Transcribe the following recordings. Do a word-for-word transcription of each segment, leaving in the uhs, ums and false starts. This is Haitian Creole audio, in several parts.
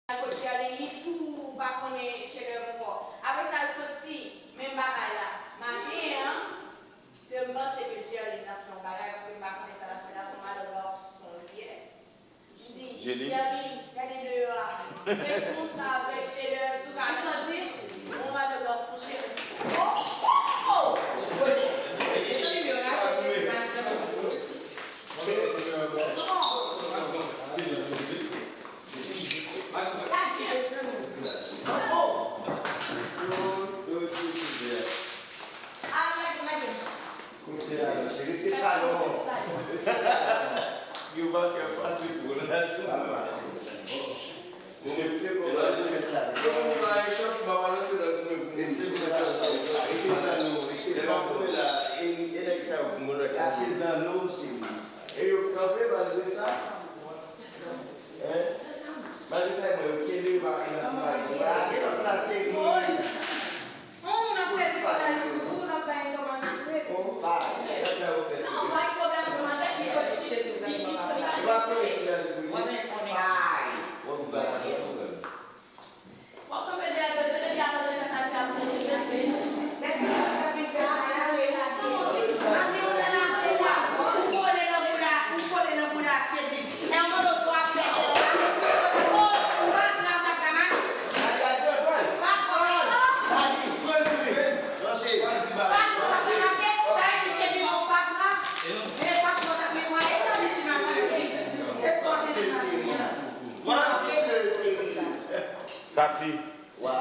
Al kot Jerline, li tou pa konnen Chedèv ankò. Apre sa, l soti, menm bagay la. Maten an, ke m panse ke Jerline t ap fè yon bagay, paske m pa konnen sa l ap fè la, se yon madan gason li ye. M di, Jerline, gade deyò a. Fè konsa avèk Chedèv, si w ka soti, yon madan gason cheri. Oh, oh, oh! Kache dan nou, cheri. E yo kanpe malgre sa. Hein? Malgre sa, mwen, yo kenbe yo pa gen nan sipay. Lage lòt la, cheri. Yon moun ap peze kòb la sou ou, l ap bay enfòmasyon sou repo. Gad sa yo fè, cheri. Anpil pwoblèm sou mantèt ki kote cheri. Yo pa konnen cheri a li pou li. Ay, w ap gade pwoblèm. W ap kanpe dèyè tèt, se depi a tande fè sa ki ap tande. Lè ti gason ap vin fè sa, y ale lage. Mande yon lè lave la, ou kole nan bouda, ou kole nan bouda cheri. E yon mono to ap pète sa. O, fatra, fatra, ma. Fatra, fatra, ma. Fatra, fatra, ma. Fatra, fatra, ma. Fatra, fatra, ma. E fatra, fatra, ma. Tati. Wa.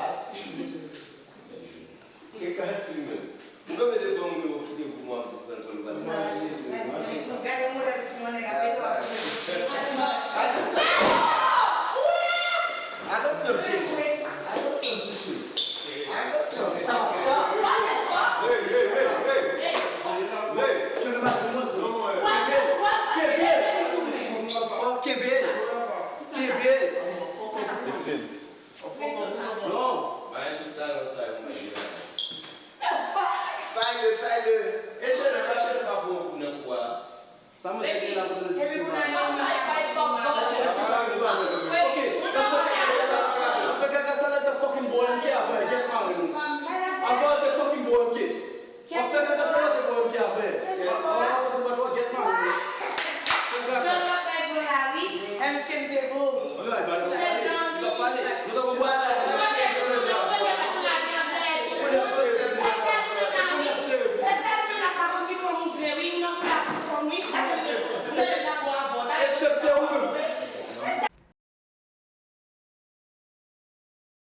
E Tati menm. M konn mete bon moun yo kite pou mwen, se pral pran pase. Gade yon modèl si yon nèg ap mete w ap. Atansyon, cheri. Atansyon, chouchou. Atansyon. Hey, hey, hey, hey. Hey. Kenbe, kenbe. Kenbe. Kenbe. Kenbe. Fifteen. Non. Bay tout talan sa yo manje la. File, file. E Chedèv, pa Chedèv pa pran yon kou nan kou a. Sa mwen te gen la pou nou di sou la. Ok, fè kaka sa la te fucking bon, M K avè, get mari nou. Avè te fucking bon, M K. W ap fè kaka sa la te bon, M K avè. W ap fè kaka sa la te bon, M K avè. Jan w ap bay bon la wi, M K m te bon. Nou ay bay bon. Nou ap pale. Nou t ap pale.